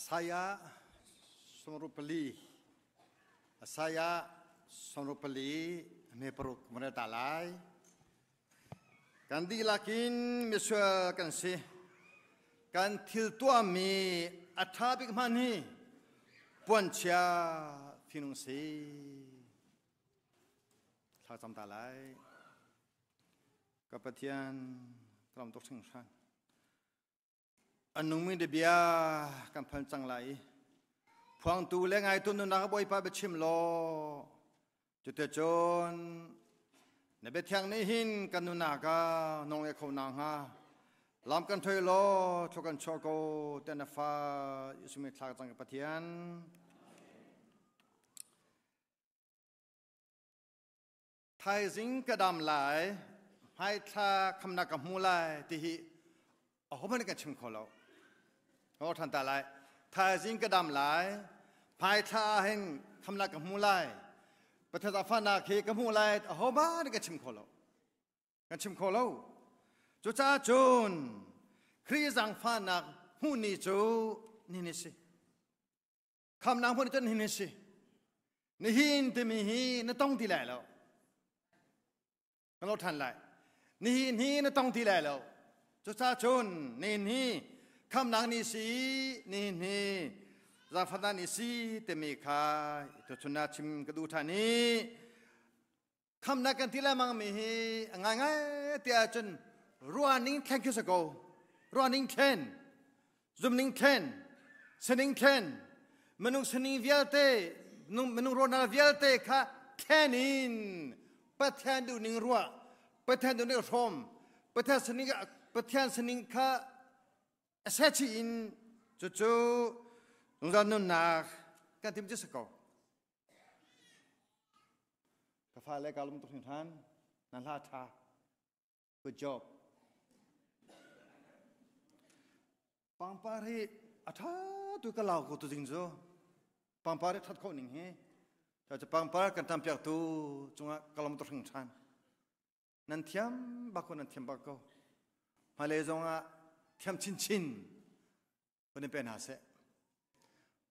Isaiah 64 Isaiah 64 me paruk mare ta lai. Kan dihlak in misual kan si. Kan thil tuahmi a ṭha bik hmanh hi puanchia finung si. Thla cam ta lai. Ka Pathian ka lam tuk hringhran. A nungmi na bia kan phan cang lai i phuangtu le ngaitu nunnak Bawipa biachim law cuticun na biathiang nih hin kan nunnak ah nong e kho na hnga lam kan thoi law thlu kan chuah ko te na fa Jesuh min thla cang ka Pathian. Thaizing ka dam lai, hmaithla khamnak ka hmu lai ti hi ahohmanh kan chim kho lo. Ka ṭhan ta lai. Thaizing ka dam lai, hmaithla ah hin khamnak ka hmu lai, Pathian zaangfahnak hi ka hmu lai, ahohmanh kan chim kho lo. Kan chim kho lo. Cucaah cun Khrih zaangfahnak hmuh ni cu ni ni si. Khamnak hmun cun hin si. Nihin timi hi na tong ti lai lo. Ka lo than lai. Nihin hi na tong ti lai lo. Cucaah cun nihin hi khamnak ni si, nihin hi zaangfahnak ni si timi kha tuchun ah chim ka duh than i khamnak kan ti lengmang mi hi a ngaingai ti ahcun ruahning thlen khi si ko. Ruahning thlen, zumning thlen, sining thlen, minung sining vialte, minung ruahnak vialte kha thlen in Pathian duhning ruah, Pathian duhning hrawm, Pathian sining, Pathian sining kha a sechih in cucu zungzal nunnak kan tim cu si ko. Ka fale ka lung tuk hringhran. Na hla ṭha. Good job. Pangpar hi a ṭha tu ka lau ko tu ding cu. Pangpar hi ṭhat khawh ning hi. Cu pangpar kan ṭampiak tu cungah ka lung tuk hringhran. Nan thiam bak ko, nan thiam bak ko. Hmailei zongah thiam chinchin. Van in pe hna seh.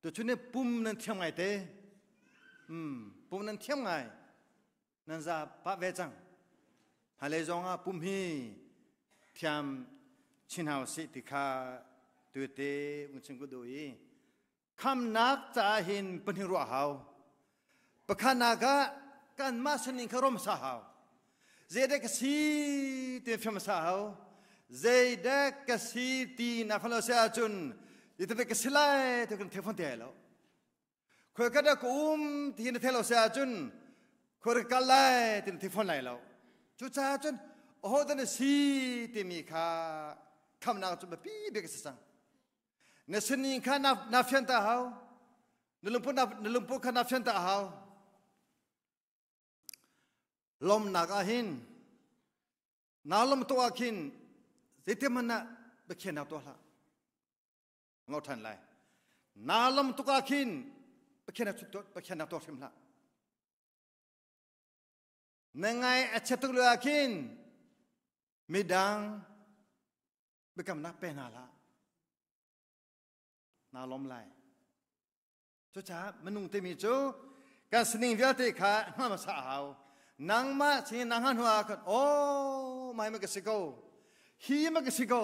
Tuchun ni pum nan thiam ngai te. Pum nan thiam ngai. Nan za pah ve cang. Hmailei zong ah pum hi thiam chin hau sih ti kha tuite un chim ku duh i khamnak caah hin pahnih ruah hau. Pakhatnak ah kanmah sining kha rom sa hau. Zeidek ka si ti fiam sa hau. Zeidek ka si ti na falo se ahcun ite ka si lai ti kan thei te lo. Khoi ka dah ka um ti na thei lo se ahcun khoi ka kal lai ti na thei fawn lai lo. Cucaah cun aho dah na si timi kha khamnak cu biapi bik a si cang. Na sining kha na fian ta hau. Na lungput na lungput kha na fian ta hau. Lomnak ah hin naa lom tuk ah khin zeitin ah biakhiahnak tuah hlah. Ngau ṭhan lai. Naa lom tuk ah khin biakhiahnak tuah hrim hlah. Na ngai a chiat tuk lio ah khin midang biakamnak pe hna hlah. Naa lawm lai. Cucaah minung timi cu kan sining vialte kha hngal hmasa a hau. Nangmah sining na hngal hnu ah khan oh mai ma ka si ko hi ma ka si ko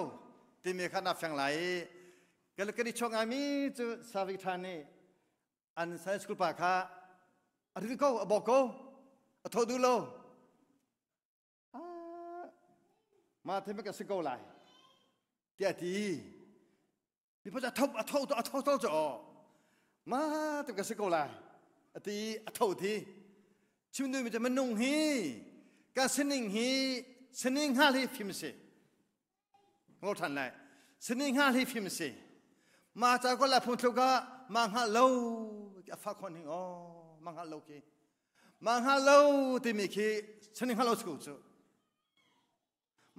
timi kha na fiang lai i kan kan i chuak ngaimi cu Savik Tha nih an Sunday school pa kha a ril ko a bawk ko a tho duh lo ma the ma ka si ko lai tiah ti mipa cu a tho a tho a tho to cu ma te ka si ko lai a ti a tho thi chim duhmi cu minung hi ka sining hi sining hngal hi fim si ngol than lai sining hngal hi fim si ma ca ko la phung thluk ah ma hngal lo a fa khon hing o ma hngal lo khi ma hngal lo timi khi sining hngal lo cu cu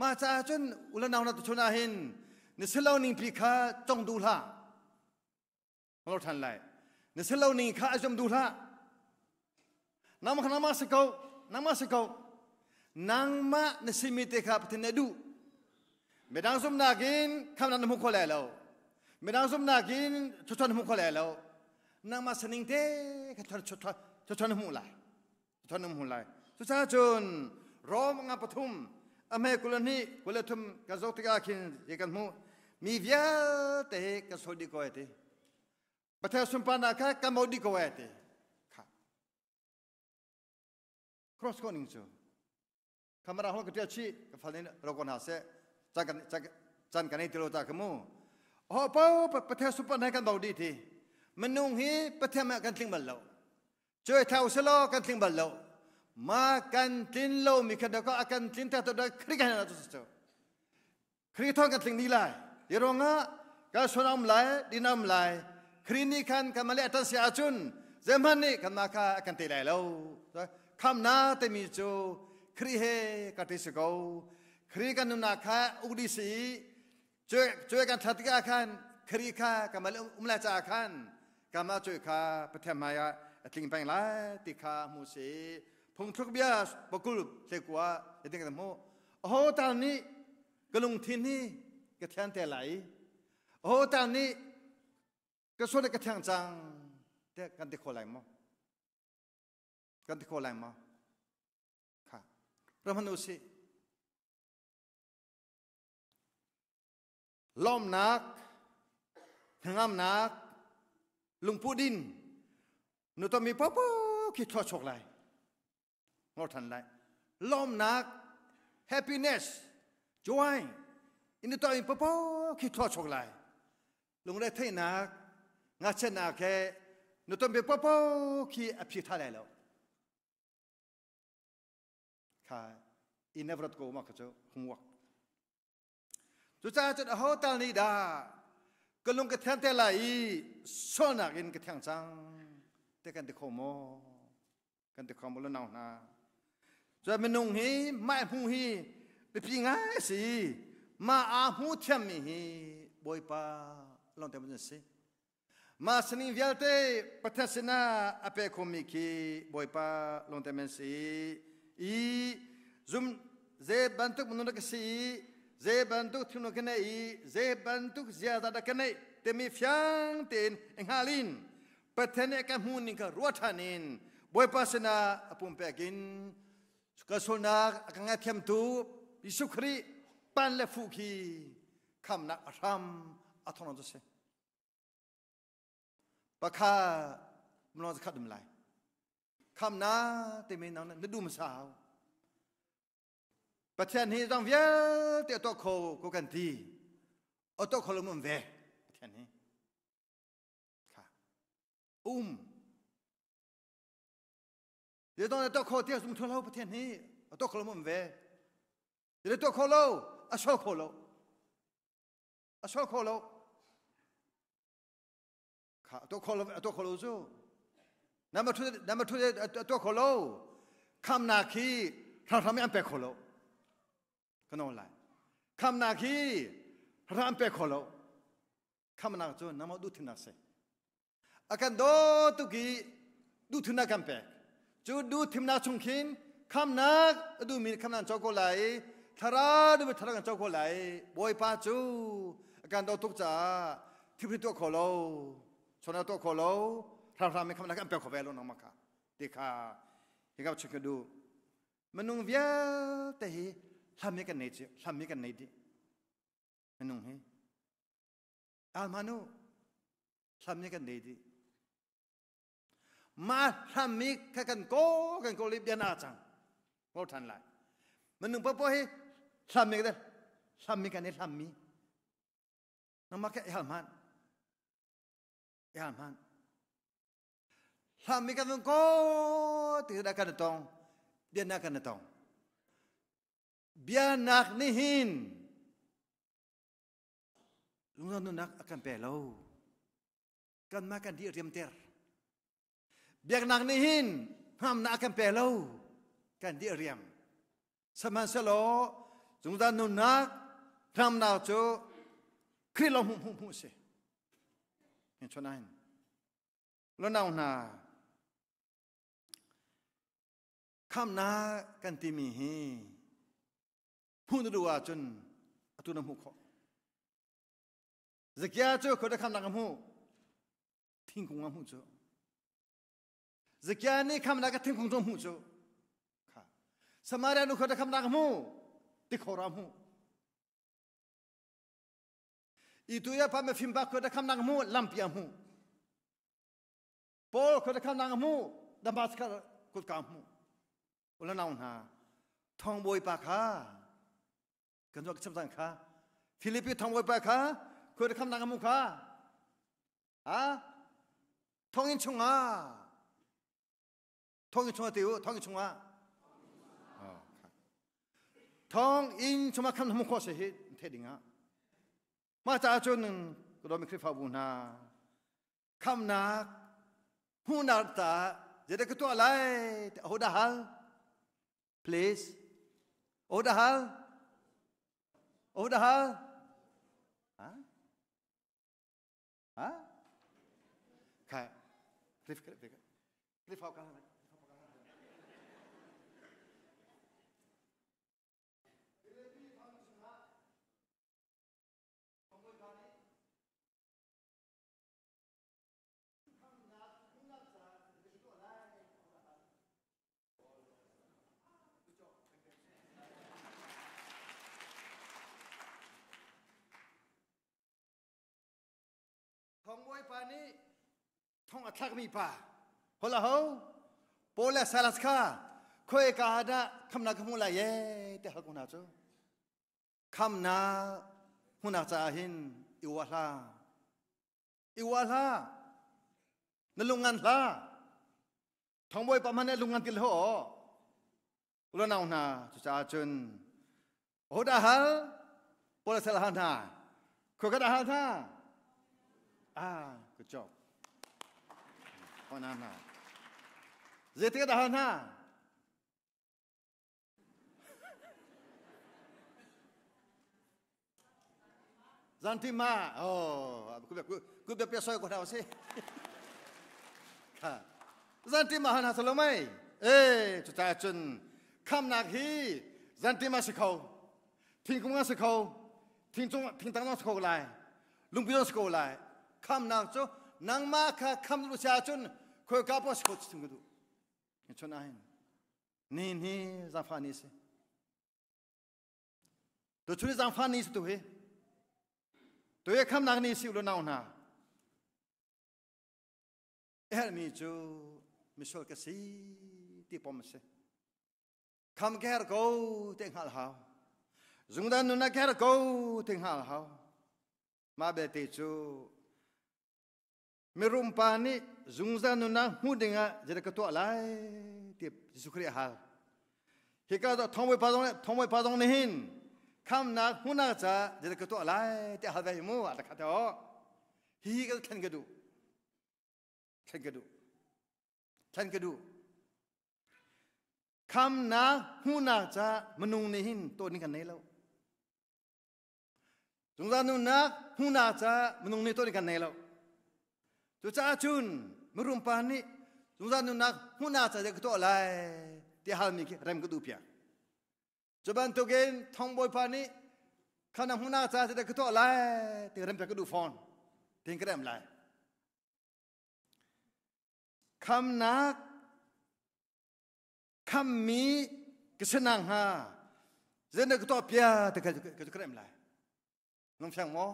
Mah caah cun u le nau na tuchun ah hin na si lo ning pi kha cong duh hlah. Ngol ṭhan lai. Na si lo ning kha a zum duh hlah. Nangmah kha nangmah si ko. Nangmah si ko. Nangmah na simi te kha Pathian nih a duh. Midang zumnak in khamnak na hmu kho lai lo. Midang zumnak in thuchuan hmu kho lai lo. Nangmah saning te kha thuchuan hmu lai. Thuchuan hmu lai. Cucaah cun Rom nga pathum a hme 22 23 kan zoh tikah khin hi kan hmuh mi vialte hi kan sual dih ko ai ti. Pathian sunparnak kha kan mo dih ko ai ti. Kha. Cross ko ning cu. Khamara hol ka ṭial chih ka fal nih ro ko hna seh chan kan chan kan ei ti lo ta ka mu ho po Pathian sunparnak he kan bo dih ti minung hi Pathian ah kan tling bal lo cuai thau selaw kan tling bal lo ma kan tlin lo mi kha da ka kan tlin ta to da Khrih kan na cu Khrih thawng kan tling ni lai. Hi ruangah kan suan um lai, din um lai. Khrih nih khan kan male atan si ahcun zeihmanh nih kanmah kha a kan te lai lo. Khamnak timi cu Khrih he ka ti si ko. Khrih kan nunnak kha uk dih si i cuai kan that tikah khan Khrih kha kan male um lai caah khan kanmah cuai kha Pathian hmai ah a tling peng lai ti kha hmu si. Phungthluk bia pakul hlekua hitin kan hmuh. Aho tal nih ka lungthin hi ka thian te lai aho tal nih ka sual ka thiang cang te kan ti kho lai maw kan ti kho lai maw kha ramhan u sih lawmnak hnangamnak lungput in nutomi popo khi thluachuak lai ngor than lai lawmnak happiness joy in to in popo khi thua chok lai lungre theihnak ngachennak he nutom be popo khi a phi tha lai lo kha i never go ma kha chu homework Cucaah cun aho tal nih dah ka lung ka thiang te lai i sualnak in ka thiang cang te kan ti kho maw? Kan ti kho maw lo nau hna? Cun minung hi mah hmu hi biapi ngai a si. Mah aa hmu thiammi hi Bawipa lawng te an si. Mah sining vialte Pathian sinah a pe khomi khi Bawipa lawngte men si i zum zei bantuk minung dah ka si i zei bantuk thinlung ka neih i zei bantuk ziaza dah ka neih timi fiang tein i hngal in Pathian nih a ka hmuh ning kha ruah ṭhan in Bawipa sinah a pumpek in ka sualnak a ka ngaithiamtu Jesuh Khrih pan le fuh khi khamnak a hram a thawng cu si. Pakha mlong khat um lai. Khamna timi nang na dum sau. Pathian hi zong vialte a tuah kho ko kan ti. A tuah kho lo um ve Pathian hi. Kha. Um. Ye dong na tuah kho tiah zum lo Pathian hi a tuah kho lo um ve. Ye tuah kho lo a sual kho lo. A sual kho lo. Kha a tuah kho lo a tuah kho lo cu. Number 2 number 2 a tuah kho lo. Khamnak hi hramhram in an pek kho lo. Ka nawl lai. Khamnak hi hramhram an pek kho lo. Khamnak cu nangmah duh thimnak si. A kan daw tuk i duhthimnak kan pek. Cu duhthimnak chung khin khamnak a duhmi khamnak an co ko lai i thlarau duhmi thlarau kan co ko lai. Bawipa cu a kan daw tuk caah thilri tuah kho lo, chawna tuah kho lo, hramhram in khamnak an pek kho ve lo nangmah kha ti kha hi ka chim ka duh. Minung vialte hi hlam hi kan nei hlam hi kan nei dih. Minung hi Almanu hlam nih kan nei dih. Mah hlam mi kha kan kawl kan kawl i bia na cang. Kawl than lai. Minung popo hi hlam mi kan hlam mi kan i hlam mi. Nangmah kha i hal hman. I hal hman. Hlam mi kan vun kawl ti dah kan tong. Bia na kan tong. Bia nak nih hin Lungzau nunnak a kan pe lo. Kanmah kan dih riamter. Biaknak nih hin hngamnak a kan pe lo. Kan dih riam. Sihmanhsehlaw zungzal nunnak hngamnak cu Khrih lawng hmuh hmuh hmuh si. Hin chon ahin. Lonau hna khamnak kan timi hi Hmuh na duh ahcun atu na hmuh khawh. Zakia cu khua khamnak a hmu. Thingkung a hmuh cu. Zakia nih khamnak a thingkung cu a hmuh cu. Kha. Samaria nu khua khamnak a hmu. Tikhor a hmuh. Itu ya pa mafim pa khua khamnak a hmu, lampi a hmuh. Paul khua khamnak a hmuh, Damascus kutka a hmuh. Ulanau hna, thongbawi pa kha kan ruak chim cang kha Filipi thongbawi pa kha khua khamnak a hmuh kha ha thonginn chungah thonginn chungah ti u thonginn chungah thonginn chungah khan hmu khawh si hi the ding ah mah caah cun ka dawmi Khrihfabu hna khamnak hmuhnak ta zeidah ka tuah lai aho dah hal please aho dah hal aho dah hal ha ha kha cliff cliff cliff ka Thongbawi pa nih thong a thlakmi pa hola ho Paul le Silas kha khoi ka dah khamnak ka hmu lai ye te hal ko hna cu khamnak hmunak caah hin i uah hlah i uah hlah na lungngan hlah thongbawi pa hmanh lungngan til ho ulonau hna cucaah cun hodah hal Paul sal hal hna khua ka dah hal hna ah good job hona hna zeitik dah hal hna Zanti ma oh ku bia pia soi ko hna si kha zanti ma han ha salo mai e cu ca cun khamnak hi zanti ma si kho thingkung a si kho thingcung thingtang zong si kho lai lungpi zong si ko lai khamnak cu nangmah kha kham lu sia cun khoi ka po si kho chim ka duh chun ahin Ni ni zaangfah ni si. Tu chun zaangfah ni si tu hi. Tu hi khamnak ni si ulu nau hna. Hermi cu misual ka si ti pom si. Kham ka her ko te hngal hau. Zungdan nuna ka her ko te hngal hau. Mah belte cu Mirum pa nih zungzal nunnak hmuh dingah zeidah ka tuah lai ti Jesuh Khrih a hal. Hika thongbawi pa zong thongbawi pa zong nih hin khamnak hmuhnak ca zeidah ka tuah lai ti a hal ve hi mu a khat ho. Hi ka thlen ka duh. Thlen ka duh. Thlen ka duh. Khamnak hmuhnak ca minung nih hin tuah ding kan nei lo. Zungzal nunnak hmuhnak ca minung nih tuah kan nei lo. Cucaah cun mirum pa nih zungzal nunnak hmuhnak ca ka tuah lai ti halmi khi rem ka duh piak. Cu bantukin thongbawi pa nih khana hmuhnak ca ka tuah lai ti rem piak ka duh fawn. Tin ka rem lai. Khamnak khammi ka si nakhnga zeidah ka tuah pia ti ka ka remh lai nung fiang maw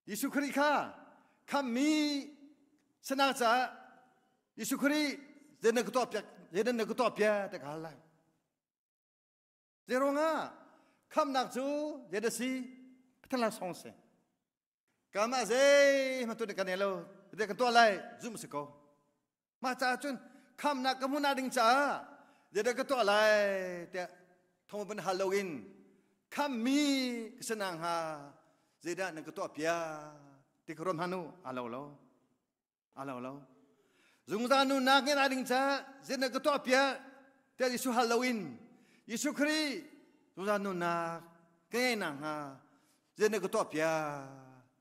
Jesuh Khrih kha khammi sinak caah Jesuh Khrih zeidah ka tuah piak zeidah ka tuah pia ti ka hal lai Zeiruangah khamnak cu zeidah si Pathian laksawng si Kamah zeihmanh tuah kan nei lo zei kan tuah lai zum si ko mah caah cun khamnak ka hmuhnak ding caah zeidah ka tuah lai tiah thong van hal loin khammi ka si nakhnga zeidah nan ka tuah piak ti ka ruat hmanh u a lo lo A lo lo. Zungzal nunnak ngeih ding caah zeidah ka tuah piak tiah Jesuh hal loin Jesuh Khrih zungzal nunnak ka ngeih nakhnga zeidah ka tuah piak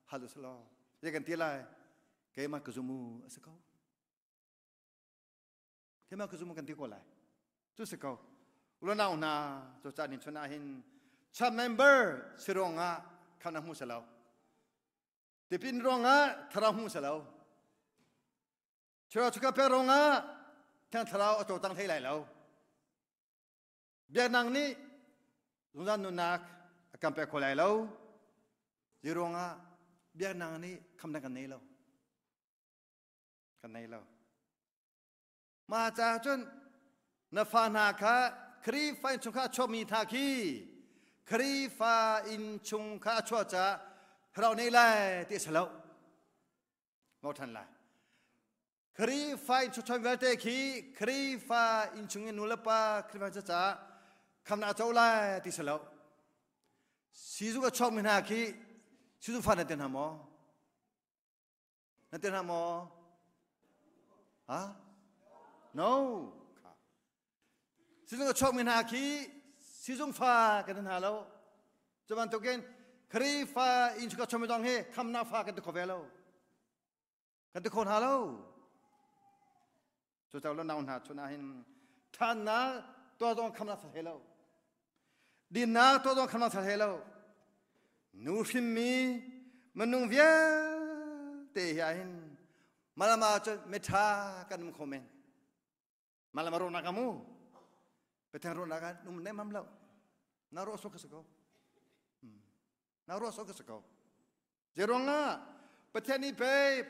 hal u selaw zei kan ti lai keimah ka zum u a si ko keimah ka zum u kan ti ko lai cu si ko ulanau hna cu caan in chun ah hin church member si ruangah khamnak hmu si lo. Tipin ruangah thlarau hmu si lo. Thlarau chuka pe ruangah thiang thlarau a cawcang hlei lai lo. Biaknak nih zungzal nunnak a kan pek kho lai lo. Zei ruangah biaknak nih khamnak kan nei lo. Kan nei lo. Mah caah cun na fa hna kha Khrihfa innchungkhar a chuakmi hna khi Khrihfa innchungkhar a chuah caah thlarau nei lai ti a si lo. Ngau ṭhan lai. Khrihfa innchungkhar vialte khi Khrihfa innchung in nu le pa Khrihfa caah khamnak a co lai ti si lo. Sizung a chuakmi hna khi sizung fa nan ti hna maw? Na ti hna maw? Ha? No. Sizung a chuakmi hna khi sizung fa kan hna lo. Cu bantukin Khrihfa inn chuka chuakmi zong hi khamnak fa kan ti kho ve lo. Kan ti kho hna lo. Cucaah lo nau hna chun ah hin ṭhannak tuah zong khamnak sa hlei lo. Dinnak tuah zong khamnak sa hlei lo. Nu hrimmi minung vialte hi ah hin malama cun miṭha kan um kho men. Malama rawhnak amu. Pathian rawhnak ah num nem ham lo. Na rawh sok ka si ko. Na ruah sok ka si ko. Zeiruangah Pathian nih pei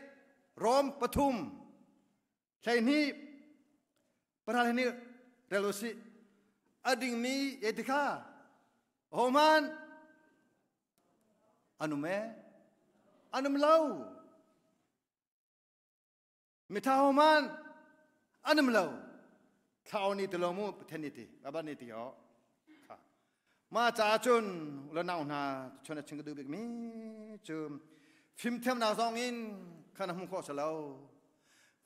Rom pathum 12 paral nih rel usih a dingmi ye ti kha homan anum e anum lo Mitha homan an um lo. Thlau ni ti lo mu Pathian ni ti Baba ni ti o. Ma ca cun lo nau hna chon a ching ka duh bik mi cu fimthiamnak zong in khan a hmu khawh si lo.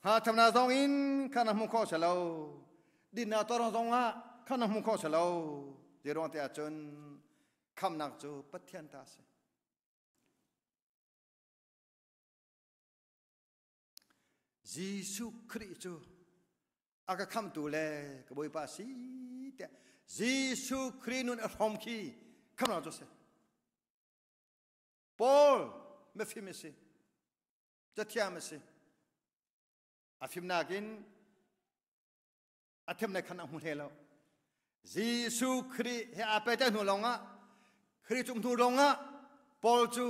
Hngalthiamnak zong in khan a hmu khawh si lo. Dinnak tuarong zong ah khan a hmu khawh si lo. Zeiruang te ahcun khamnak cu Pathian ta a si. Jesuh Khrih cu a ka khamtu le ka Bawipa si tiah Jesuh Khrih nun a hrawm khi khamnak cu a si. Paul mifim a si, cathiam a si. A fimnak in a thiamnak khan a hmu hlei lo. Jesuh Khrih he aa pehtlaih hnu lawngah Khrih cung hnu lawngah Paul cu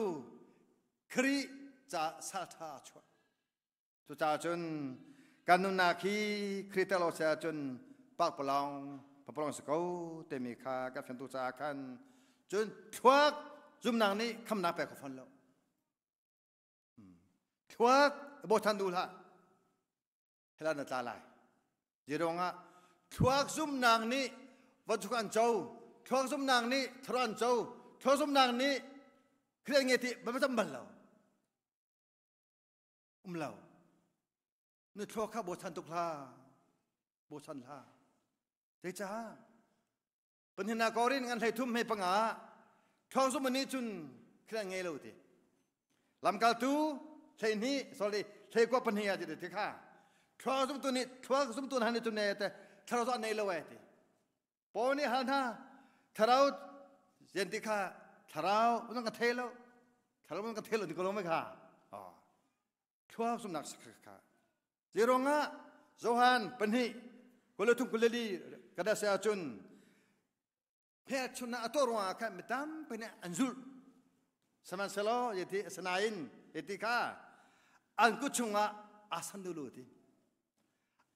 Khrih ca salṭha a chuah. Cucaah cun kan nunnak hi Khrih tel lo si ahcun pakpalawng papalawng si ko timi kha kan fiantu caah khan cun thluak zumnak nih khamnak pek kho fawn lo. Thluak bochan duh hlah. Hell na tla lai. Zeiruangah thluak zumnak nih vancung an co, thluak zumnak nih tharo an co, thluak zumnak nih Khrih nge ti ba cam bal lo. Um lo. Nu thluak kha bochan tuk hlah. Bochan hlah. Zeicah? Panhin Korin ngan hlei thum hei panga thluak zum nih cun Khrih ngei lo ti. Lamkaltu 12 sorry 22 ah ti ti kha thluak zumtu nih thluak zumtu hna nih cun ne te thlarau cu an nei lo e ti. Paul nih hal hna thlarau zian ti kha thlarau zong ka thei lo thlarau zong ka thei lo ti ko lo mai kha. Thluak zumnak kha Zeiruangah Johan pahnih 23 24 kada se ahcun hmelchunhnak a tuah ruangah khan mi tampi nih an zulh. Sihmanhsehlaw yeti asinain yeti kha an kut chungah aa san duh lo ti.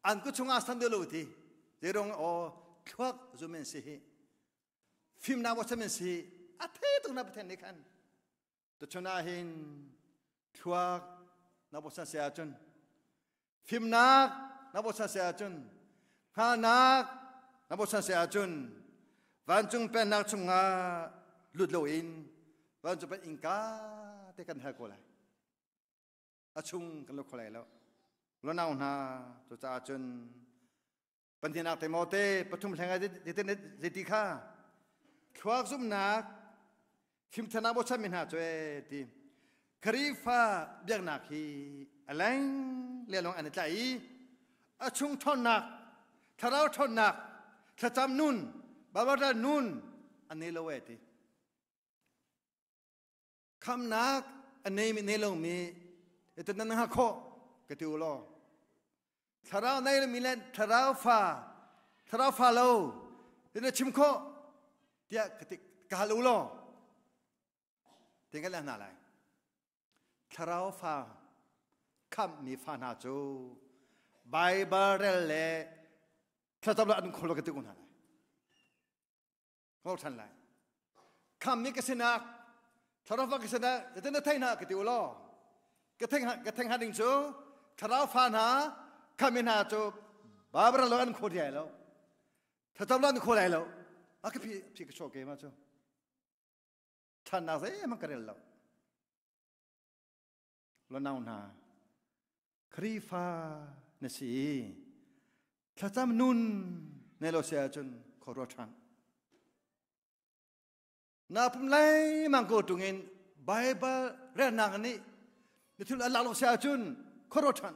An kut chungah aa san duh lo ti. Zeiruang aw thluak zum in si hi. Fimnak bochan in si hi. A thei tuk na Pathian nih khan. Tuchun ah hin thluak na bochan si ahcun fimnak na bochan si ahcun hngalhnak na bochan si ahcun vancung pennak chungah lut loin vancung pen innka te kan hal ko lai a chung kan lut kho lai lo lonau hna cucaah cun Pantinak Timote pathum hleng ah zeiti kha thluak zumhnak fimthanak bochanmi hna cu e ti Khrihfa biaknak hi a leng le lawng an i tlaih i a chung ṭhawnnak thlarau ṭhawnnak thlacam nun Baibal nun an nei lo e ti khamnak a nei mi nei lomi ito nan ha khawh ka ti u law. Thlarau nei lomi le thlarau fa thlarau fa lo ti na chim khawh tiah ka ti ka hal u law. Tin kan leh hna lai. Thlarau fa khamhmi fa hna cu Baibal rel le thlacam lo an khol ka ti ko hna lai. Ngol ṭhan lai. Khammi ka sinak thlarau fa ka sinak zeitin na thei hna ka ti u law ka theng ka theng ha ding cu thlarau fa hna khammi hna cu Baibal lo an kho diai lo. Thlacam lo an kho lai lo. A ka phi phi ka chuah ke ma cu. Ṭhannak zeihmanh ka rel lo. Lonau hna, Khrihfa na si i thlacam nun nei lo si ahcun khuaruat ṭhan. Na pum lengmang ko ṭungin Baibal relnak nih na thil a lak lo si ahcun khuaruat ṭhan.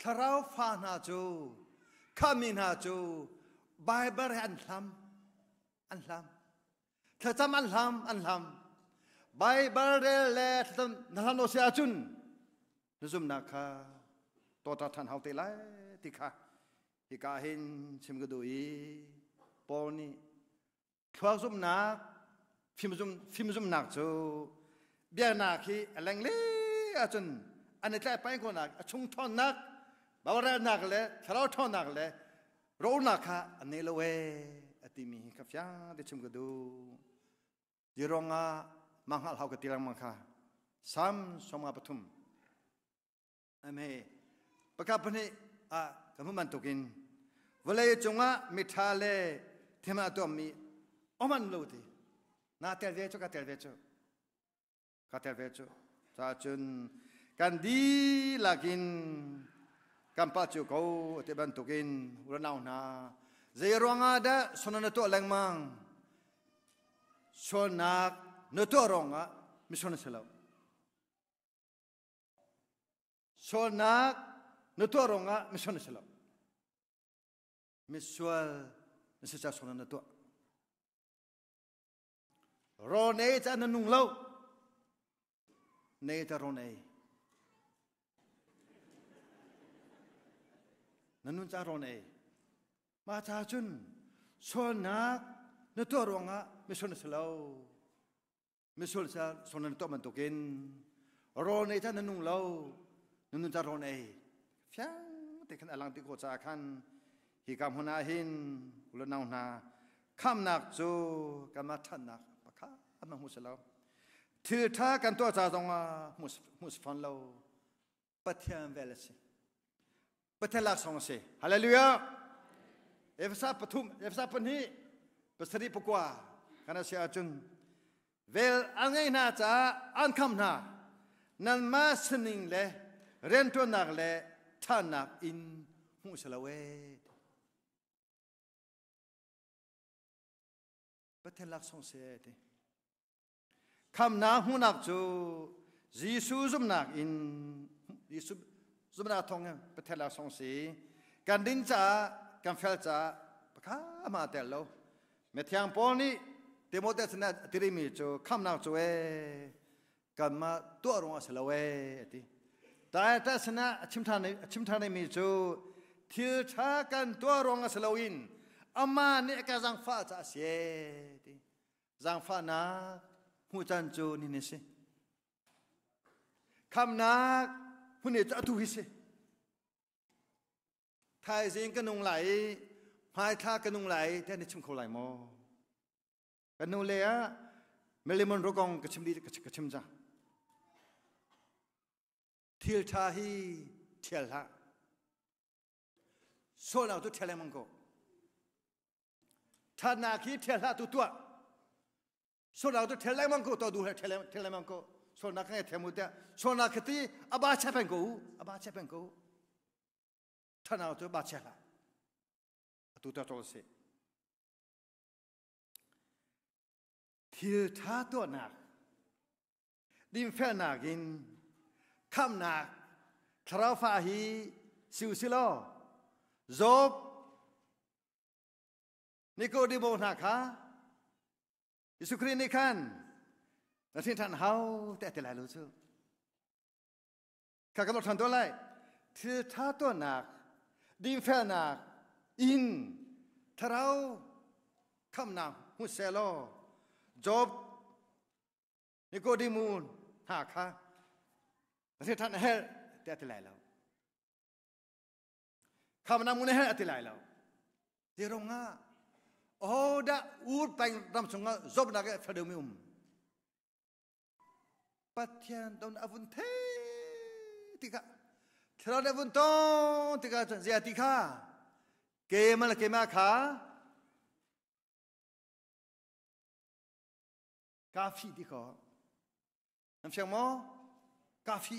Thlarau fa hna cu khami hna cu Baibal he an hlam an hlam thlacam an hlam an hlam Baibal rel le thlacam na hlam lo si ahcun na zumnak kha tawta than hau te lai ti kha hika hin chim ka duh i Paul nih Thluak zumhnak, fim zumhnak cu biaknak hi a lengle ahcun an i tlaih peng ko nak a chung ṭhawnnak, boralnak le thlarau ṭhawnnak le rawlnak kha an nei lo ee a timi hi ka fiang te chim ka duh. Ti ruangah mah hngalh hau ka ti lengmang kha. Sam 53 Ame pakhat pahnih ah ka hmuh bantukin vawlei cungah miṭha le thim a tuahmi oman lo ti na tel ve cu ka tel ve cu ka tel ve cu cun kan dihlak in kan pa cu ko ti bantukin unau hna zei ruangah dah sunan na tuah lengmang sualnak na tuah ruangah misual na si lo. Sualnak na tuah ruangah misual na si lo. Misual na si ca sualnak na tuah. Rawl na ei caah na nung lo. Na ei ta rawl na ei. Na nun ca rawl na ei. Mah ca cun sualnak na tuah ruangah misual na si lo. Misual sa son nan tuah bantukin rawl nei ta na nung lo na nun ta rawl nei fiang te khan alang ti ko caah khan hi ka hmun ah hin ulanau hna khamnak cu kanmah ṭhatnak pakhat ma hmu si lo thil ṭha kan tuah ca zong ah hmu si fawn lo Pathian vel a si. Pathian laksawng a si. Hallelujah. Efesa pathum, Efesa pahnih, pasarih pakua kan a si ahcun vel an ngei hna caah an kham hna. Nanmah sining le rianṭuannak le ṭhannak in hmuh si lo ee. Pathian laksawng si ee ti. Khamnak hmuhnak cu Jesuh zumhnak in Jesuh zumhnak thawng in Pathian laksawng si. Kan din caah kan fel caah pakhat ma tel lo. Mithiang Paul nih Timote sinah a tirimi cu khamnak cu ee kanmah tuah ruangah si lo ee a ti. Taita sinah a chim ṭhan a chim ṭhan mi cu thil ṭha kan tuah ruangah si loin amah nih a ka zaangfah caah a si ee ti. Zaangfahnak hmuh caan cu ni ni si. Khamnak hmun cu atu hi si. Thaizing ka nung lai i hmaithla ka nung lai tiah na chim kho lai maw? Kan nu le ah Melimon rokong ka chim dih ka chim cang. Thil ṭha hi ṭhial hlah. Sualnak cu ṭhial lengmang ko. Ṭhatnak hi ṭhial hlah tu tuah. Sualnak cu ṭhial lengmang ko, tuah duh he ṭhial lengmang ko. Sualnak ka ngei thiam u tiah sualnak kha ti a ba chia peng ko u, a ba chia peng ko. Ṭhatnak cu ba chia hlah. Atu tuah cawk si. Thil ṭha tuahnak, dinfelnak in khamhnak thlarau fa hi si u si law Job Nikodemo hna kha Jesuh Khrih nih khan. Na hrin ṭhan hau te ti lai lo cu. Kha kan ṭhan tuah lai. Thil ṭha tuahnak, dinfelnak in thlarau khamnak hmu selaw Job Nikodemu hna kha na hrin ṭhan a herh tiah ti lai lo. Khamnak mun a herh a ti lai lo. Ti rungah ahodah ur peng ram chungah zomnak i fel deuhmi um? Pathian don a vun the tikah thlarau a vun tong tikah cun zia ti kha keimah le keimah kha ka fi ti ko nan fiang maw ka fi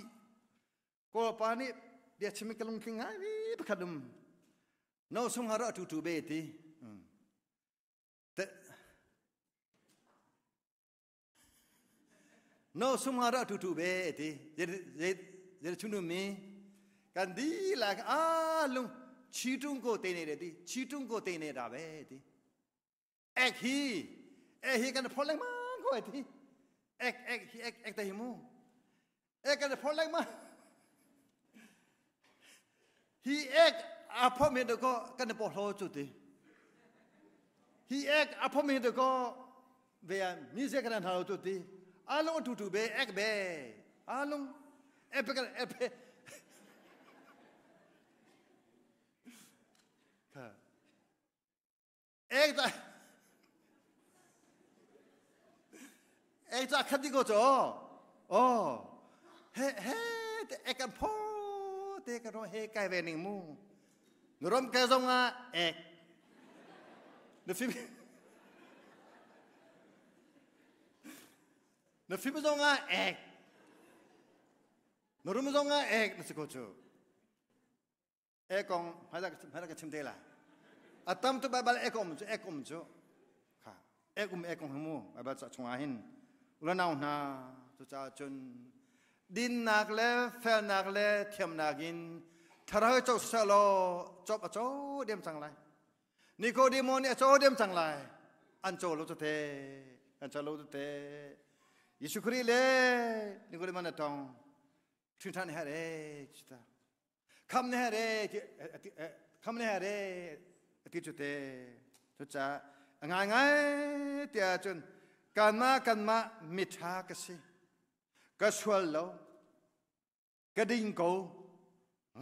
kawlpa nih bia chim ka lungtling ngai mi pakhat um no sung har tu tu be ti No sung ah tu tu be ti zei chunu mi kan di la a lung chi tung ko te ne ti chi tung ko te ne da be ti ek hi ek hi kan phol lengmang ko ti ek ek hi ek ek te hi mu ek kan phol lengmang hi ek a phom he ko kan po hlo chu ti hi ek a phom he ko ve mi se kan halo chu ti alung tu tu be ek be alung ek kan ek be kha ek ta ek ta khat ko cho oh he he te ek kan pho te kan ro he kai ve ning mu nuram ke zong ah ek na phim na phim zong ah ek nurum zong ah ek na si ko chu E kong hmailak ka chim te lai. A tam tu Baibal ek um cu ek um cu kha ek um ek um mu Baibal ca chungah hin ulanau hna cucaah cun dinnak le felnak le thiamnak in thlarau co selaw cop a co dem cang lai. Nikodemo nih a co dem cang lai. An co lo cu te an co lo cu te Jesuh Khrih le Nikodemo na tong ṭhin her e chita kham ne here kham ne here ti cu te cuca a ngai ngai tiah cun kanmah kanmah miṭha ka si ka sual lo ka ding ko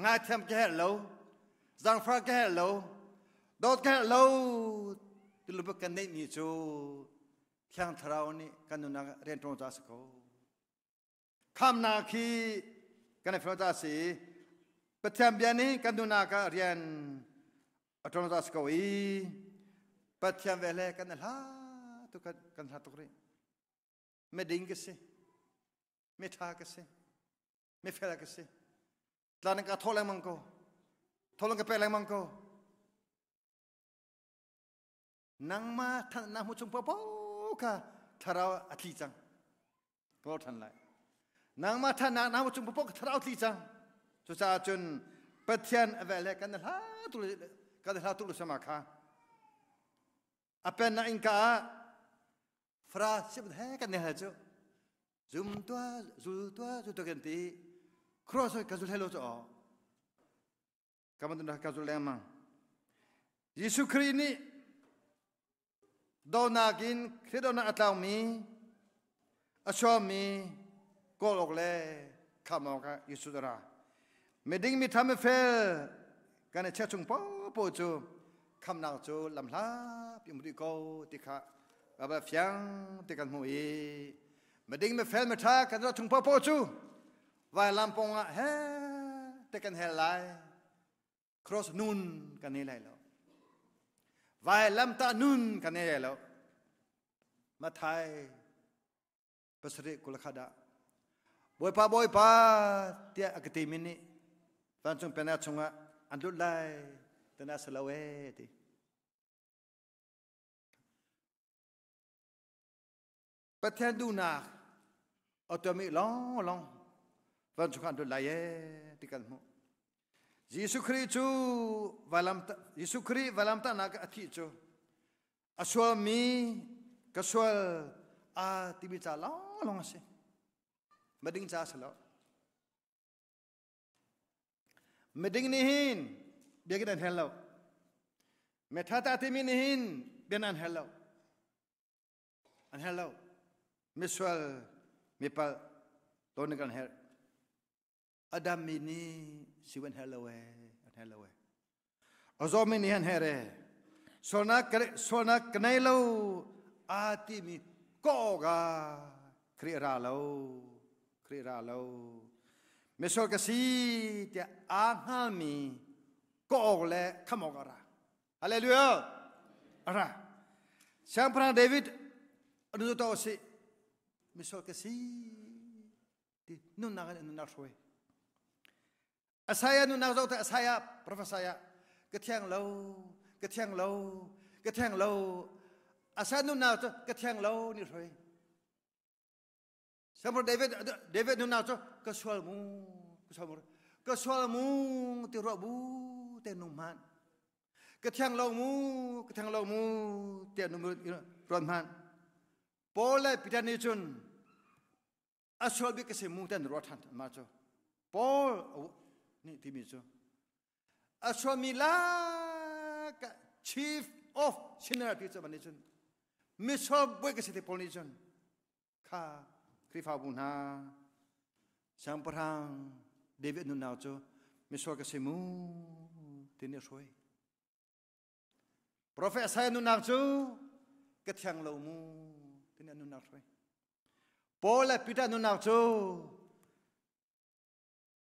ngaithiam ka herh lo zangfar ka herh lo dawt ka herh lo ti kan neihmi cu thiang thlarau nih kan nunnak rian ṭuan ca a si ko Khamnak hi kan i fiang a si. Pathian bia nih kan nunak ah rian a ṭuan a si ko i Pathian ve le kan i hla tuk kan hla tuk rih. Miding ka si. Miṭha ka si. Mifel ka si. Tlan ka thaw lengmang ko. Thaw ka pek lengmang ko. Nangmah na hmu chung paohpaoh kha thlarau a tli cang. Ka ṭhan lai. Nangmah ṭhatnak na hmu chung paohpaoh kha thlarau tli cang. Cucaah cun Pathian a vel he kan hla tu kan hla tu sama kha. A pennak innka ah fra sip he kan ne hal cu. Zum tua zul tua zu tu kan ti. Cross ka zul hello chu o. Ka ka zul lengmang. Jesuh Khrih nih donak in Khrih donak a tlaumi a chuami kawl awk le kham awk ah Jesuh a ra. Miding mi tha mifel kan i chia chung paohpaoh cu khamnak cu lamhla pi um rih ko ti kha Baibal fiang ti kan hmuh i miding mifel mitha kan ra chung paohpaoh cu vailam pong ah he te kan hel lai cross nun kan nei lai lo vailam ta nun kan nei lai lo Mathai pasarih kulakhat ah Bawipa Bawipa tiah a ka timi nih vancung pennak chungah an lut lai tana si lo e ti Pathian duhnak a tuahmi lawnglawng vancung an lut lai ee ti kan hmuh. Jesuh Khrih cu vailam Jesuh Khrih vailamtahnak a thih cu a sualmi ka sual A timi ca lawnglawng a si. Mading ca a si lo. Miding nih hin biakinn an hel lo. Methata timi nih hin bian an hel lo. An hel lo. Misual, mipalh, tawn kan herh. Adam mi nih siu an herh lo ee, an herh lo ee. A zawmi nih an herh ee. Sualnak sualnak ka nei lo aa timi kawga Khrih ra lo, Khrih ra lo. Misual ka si tiah aa hngalmi kawk le kham awk a ra. Hallelujah! A ra. Siangpahrang David anu to si misual ka si ti nunnak in nunnak hruai. Isaiah nunnak zoh te Isaiah Prophet Isaiah ka thiang lo ka thiang lo ka thiang lo Isaiah nunnak cu ka thiang lo ni hruai. Siangpahrang David David nunnak cu ka sual mu ka sual mu ka sual mu ti ruah bu te nung hman ka thiang lo mu ka thiang lo mu tiah nung ruan hman Paul le Peter nih cun a sual bik ka si mu ten ruah ṭhan mah cu Paul nih timi cu a sualmi lak chief of sinner ti cu man nih cun misual bawi ka si ti Paul nih cun kha Khrihfabu hna siangpahrang David nunnak cu misual ka si mu ti nih a hruai Profet Isaiah nunnak cu ka thiang lo mu ti nih a nunnak hruai Paul le Peter nunnak cu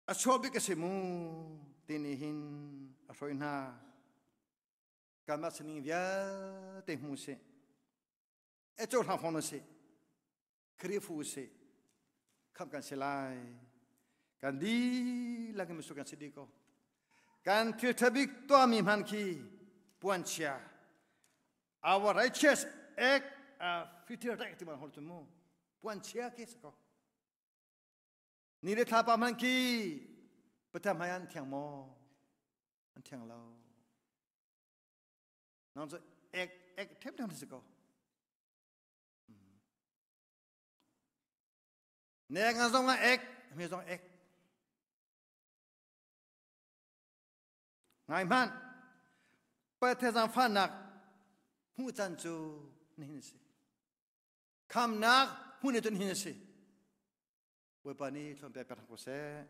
a chuah bik a si mu ti nih hin a hruai hna kanmah sining vialte hmu sih e cohlang fawn usih Khrihfu usih khamh kan si lai kan dihlak in misuk kan si dih ko kan thil ṭha bik tuahmi hman khi puanchia our righteous act a fitir rek ti man hol cu mu puanchia khi si ko ni le thlapa hman khi Pathian hmai an thiang maw an thiang lo nang cu ek ek ṭhemṭhem si ko Nek ang zong ah ek, hme zong ek. Ngai hmanh, Pathian zaangfahnak hmuh can cu nihin a si. Khamnak hmuh ni cu nihin a si. Bawipa nih thlawn pek pek ko seh.